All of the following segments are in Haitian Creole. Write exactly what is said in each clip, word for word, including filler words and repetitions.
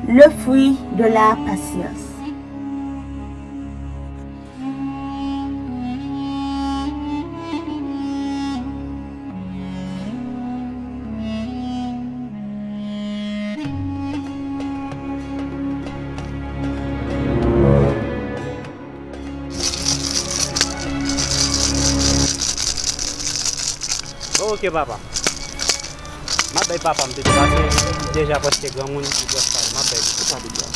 Le fruit de la patience. Bon, oke, papa. M ap bay papa m pito, paske li deja prèske granmoun, li prèske pale. M ap bay li. Ou pa deja.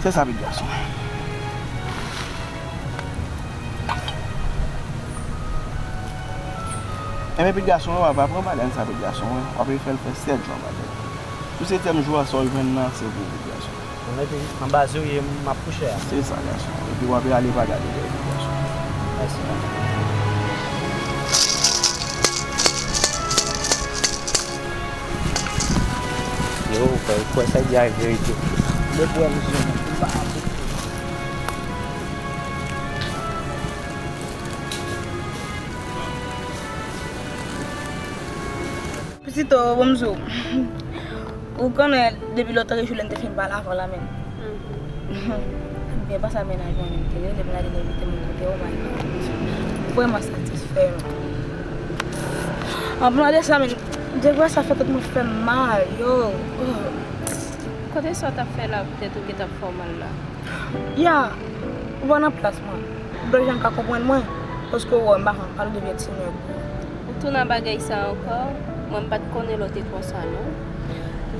Se sa, pitit gason. Enben, pitit gason, w ap pran badaj sa, pitit gason, w ap fè l fè sèt jou anba tè. Sou setyèm jou a, sa w jwenn nan, se pou ou, pitit gason. Bon, epi anba zye w ye, m ap kouche a. Se sa, gason. Epi w ap ale pa gade dèyè, gason. Mèsi, papa. Yo, frè, ou kwè sa y di a verite? Depi w ap jwenn, ou pa aksepte. Pitit, o, bon, m di w. Ou konnen, depi lòt jou lè n te fin pale avan la menm. Byen pase a mennaj mwen menm te rele m, l a di l envite m yon kote, oh my God. Vrèman satisfè m. Anplis de sa, menm, de vre sa fè tèt mwen fè m mal, yo. Oh. Kote sa w t ap fè la, poutèt ou gentan fè w mal la? Ya, ou pa nan plas mwen. Ou pa janm ka konprann mwen, paske ou wè m pa janm pale de vye ti nèg. Ou tou nan bagay sa ankò? Mwen m pa t konnen lè w te konsa non.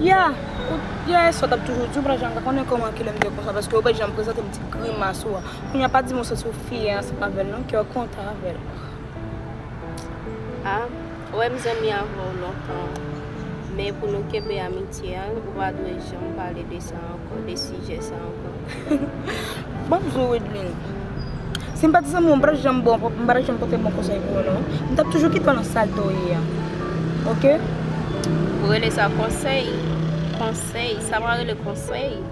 Ya, ou, ya, e sa w t ap toujou di, ou pa t janm ka konnen kòman kilè m te konsa, paske ou pa t janm prezante m ti grimas ou a. Kounye a pa di m ou santi w fiè ansanm avè l non, kè w kontan avè l. A, ou wè m zanmi avè w lontan, men pou nou kenbe amitye a, ou pa dwe janm pale de sa ankò, de sijè sa ankò. Bon, m di w, Wideline, si m pa t zanmi w, m pa t janm bon, m pa t janm pote bon konsèy pou ou non. M t ap toujou kite w nan sa l te w ye a. Oke? Ou rele sa konsèy? Konsèy? Sa pa rele konsèy.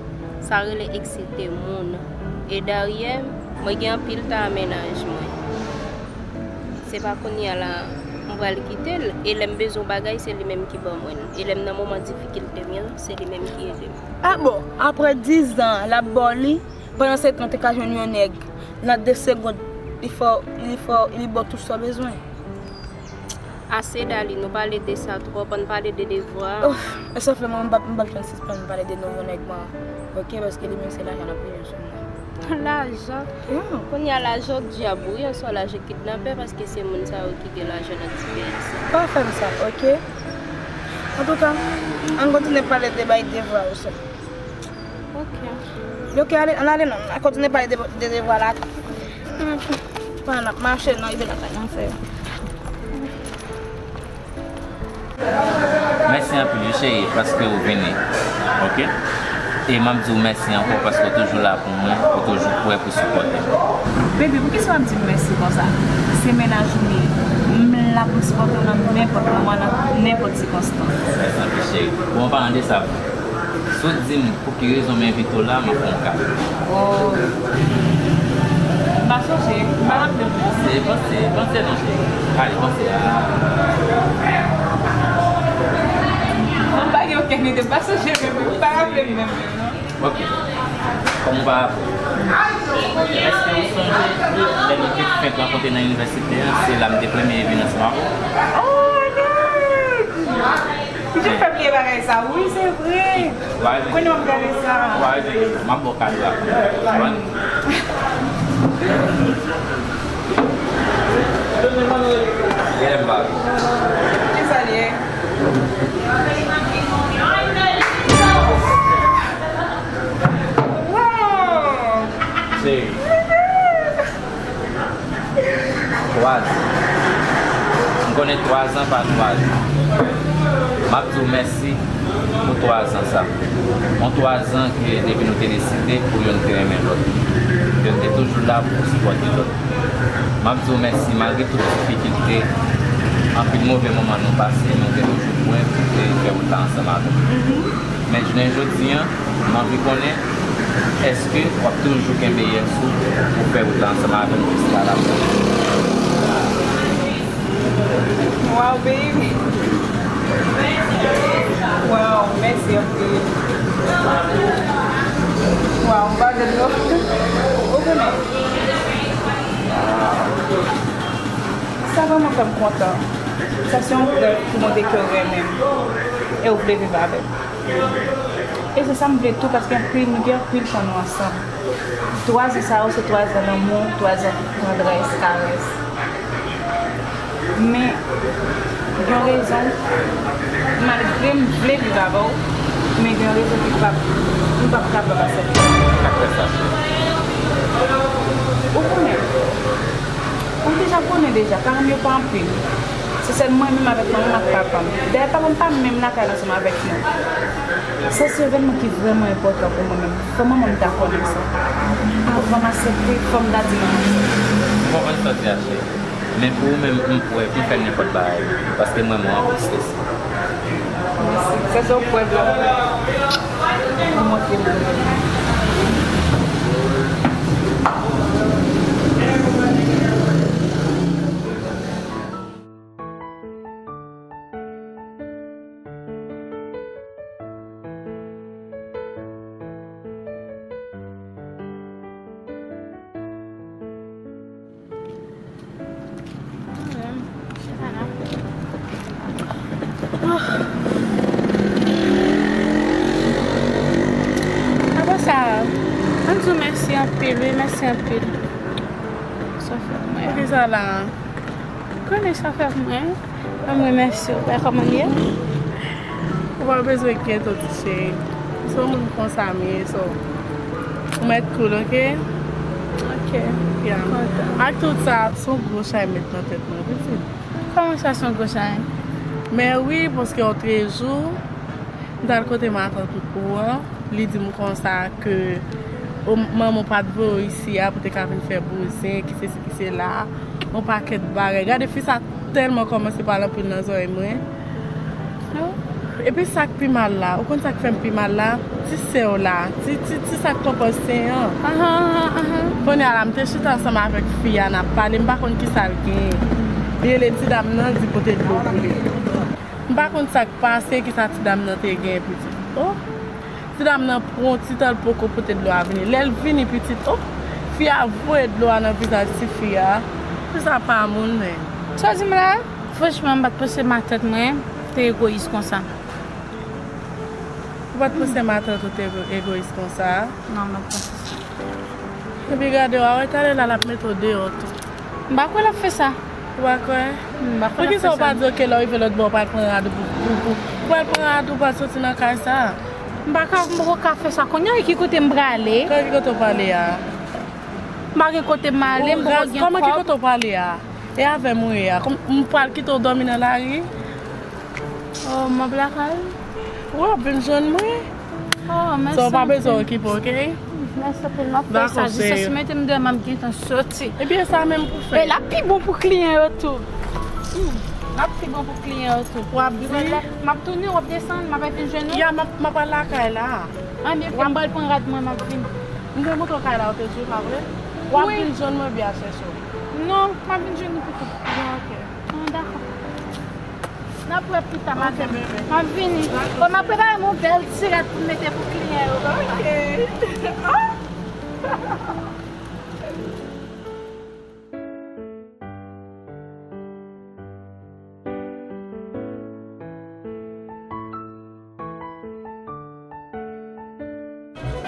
Sa rele eksite moun. E dayè, mwen gen anpil tan a mennaj mwen. Se pa kounye a la m pral kite l. E lè m bezwen yon bagay, se li menm ki ban mwen l. E lè m nan moman difikilte m yo, se li menm ki ede m. A bon, apre diz an, l ap ba w li, pandan se tan w te ka jwenn yon nèg, nan de segonn, li fè w, li fè w, li ba w tout sa w bezwen. Ase, Darline, nou pale de sa twòp, ann pale de devwa. Ouf, e sa fè mwen, m p ap, m p ap janm sispann pale de nouvo nèg mwen an, oke, paske li menm se lajan l ap bezwen sou mwen. Lajan? Yeah. Kounye a lajan dyab wi, oswa lajan kidnapè, paske se moun sa yo ki gen lajan nan ti peyi sa. Pa fè m sa, oke? Antouka, ann kontinye pale de bay devwa yo sa. Oke. Oke, ale, ann ale non, ann kontinye pale de, de devwa lakay. Hmm. Pandan n ap mache, n rive lakay, n ap fè yo. Mèsi anpil wi cheri, paske ou vini. Oke? E m ap di w mèsi ankò paske w toujou la pou mwen, ou toujou prè pou sipòte m. Baby, poukisa w ap di m mèsi konsa? Se mennaj ou m ye. M la pou m sipòte w nan nenpòt moman, nan nenpòt sikonstans. Mèsi anpil cheri. Bon, an palan de sa, si w di m pou ki rezon m envite w la, m ap fè yon kado. Oh. M pa sonje, m pa raple m. Panse, panse, panse non cheri. Ale, panse. Mwen pa gen okenn ide, m pa sonje menm, m pa raple m menm, menm non. Ok. Kòm ou pa raple w. Èske ou sonje lè nou te fenk rankontre nan inivèsite a, se la m te premye evidans mwen? Oh my God! Ou te fè m bliye bagay sa. Wi, se vre. Kounye a m gade sa. M ap ba w kado a. Kisa l ye? Wow! Cheri. Twa zan. M konnen twa zan pa twa jou. M ap di w mèsi pou twa zan sa. Yon twa zan ke depi nou te deside pou youn te renmen lòt, ke nou te toujou la pou sipòte lòt. M ap di w mèsi malgre tout difikilte, anpil move moman nou pase, men w te toujou pwen pou te fè wout la ansanm avè m. Men jounen jodi a, m anvi konnen, èske w ap toujou kenbe yès ou pou fè wout la ansanm avè m jiska lafen? Wow, baby. Wow, mèsi anpil. Wow, m pa gen mo. Ou konnen, sa vrèman fè m kontan. Sa se yon prèv ki montre ke w renmen m e w vle viv avè m. E se sa m vle tou, paske anpil, nou gen anpil tan nou ansanm. Twa zan sa yo, se twa zan lanmou, twa zan tandrès, karès. Men, gen yon rezon, malgre m vle viv avè w, men gen yon rezon ki p ap, m p ap kapab aksepte. Sa k fè sa, cheri? Ou konnen. Ou deja konnen deja, paran m yo pa anpil. Se sèl mwen menm avèk manman m ak papa m. Dayè, papa m pa menm lakay la ansanm avèk nou. Sa se evènman ki vrèman enpòtan pou mwen menm. Fò manman m ta konnen sa. Avan m aksepte, fò m ta di manman m sa. M konprann sa w di a, cheri. Men pou ou menm, m prè pou fè nenpòt bagay. Paske mwen, mwen anpil strese. Mèsi. Sa se yon prèv la. Ou montre m. Apre sa, ann di w mèsi anpil, wi, mèsi anpil. Sa fè mwen. Poukisa la? Konnen sa fè mwen. Mwen remèsye w, bèl kòman l ye? Ou pa bezwen enkyete w, ti cheri. Se yon moun konsa m ye, so. Ou mèt cool, oke? Oke. Ya. Kontan. Ak tout sa, se yon gwo chay m met nan tèt mwen, pitit. Kòman sa, se yon gwo chay? Men wi, paske otrejou, m t al kote matant ou an, li di m konsa ke o, manman w pa t voye w isi a pou te ka vin fè bouzen, ki sesi, ki sela, yon pakèt bagay. Gade fi sa tèlman kòmanse pale anpil nan zòrèy mwen. Epi sa k pi mal la, ou konn sa k fè m pi mal la? Ti sè w la, ti, ti, ti sa k konpòz sen an. Ahan, ahan, ahan. Kounye a la, m te chita ansanm avèk fi a, n ap pale, m pa konn kisa l genyen. Li rele ti dam nan, di pote dlo pou li. M pa konn sa k pase, kisa ti dam nan te gen, pitit. Oh! Ti dam nan pran yon ti tan, l poko pote dlo a vini. Lè l vini, pitit, oh! Fi a voye dlo a nan vizaj tifi a. Fi sa pa moun, men. Sa w di m la? Franchman, m pa t panse matant mwen te egoyis konsa. Ou pa t panse matant ou te ego-, egoyis konsa? Non, m pa t panse sa. Epi gade w, a wè talè la, l ap mete w deyò tou. M pa kwè l ap fè sa. Ou pa kwè? M pa kwè l ap fè sa. Poukisa ou pa di, oke, lè w rive lòt bò, ou pral pran rad ou pou, pou, pou, ou pral pran rad ou, pral soti nan kay sa? M pa ka, m poko ka fè sa. Kounye a, ki kote m prale? Kote, ki kote w prale a? M pa gen kote m ale, m poko gen kòb. Kòman, ki kote w prale a? E avè m ou ye a? Kòm m pral kite w dòmi nan lari? Oh, m ap lakay. W ap vin jwenn mwen. Oh, mèsi anpil. Sa w pa bezwen okipe, oke? Mèsi anpil, m ap fè sa. Dakò, cheri. Jis si mete m deyò, m ap gentan soti. Ebyen, sa menm pou fè. E l ap pi bon pou kliyan yo tou. Hmm. L ap pi bon pou kliyan yo tou. W ap di? M ap tounen, w ap desann, m ap vin jwenn ou. Ya, m ap, m ap al lakay la. Anben, m pral pran rad mwen, m ap vini. M te montre w kay la, ou te di w pa vle? W ap vin jwenn mwen, byen chèche w. Non, m ap vin jwenn ou pito. Bon, oke. Bon, dakò. N ap wè pita, madanm. Ok, bebe. M ap vini. Bon, m ap prepare m yon bèl ti rad pou m mete pou kliyan yo. Ok.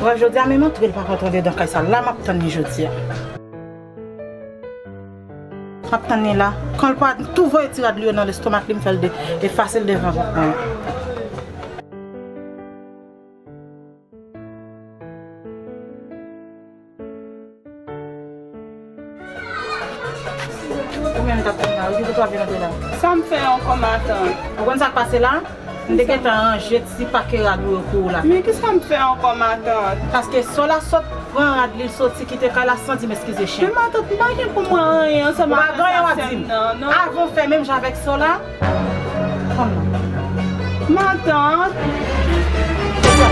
Bon, jodi a menm antre l pa ka antre andedan kay sa. La m ap tann li jodi a. M ap tann li la. Kan l pa tou voye ti rad li yo nan lestomak li, m fè l de, efase l devan vant mwen. Ou menm k ap tann la, wi, ki kote w ap vin antre la? Sa m fè ankò, matant? Ou konn sa k pase la? M te gentan ranje ti pake rad ou yo pou ou la. Men kisa m fè ankò, matant? Paske sè w la sot pran rad li, l soti kite kay la san di m eskize chen. Men matant, m pa gen pou mwen anyen ansanm avèk sa sè m nan, non. Ou pa gen anyen w ap di m. Avan w fè menm jan avèk sè w la, Matant. Kòman? Matant. Kòman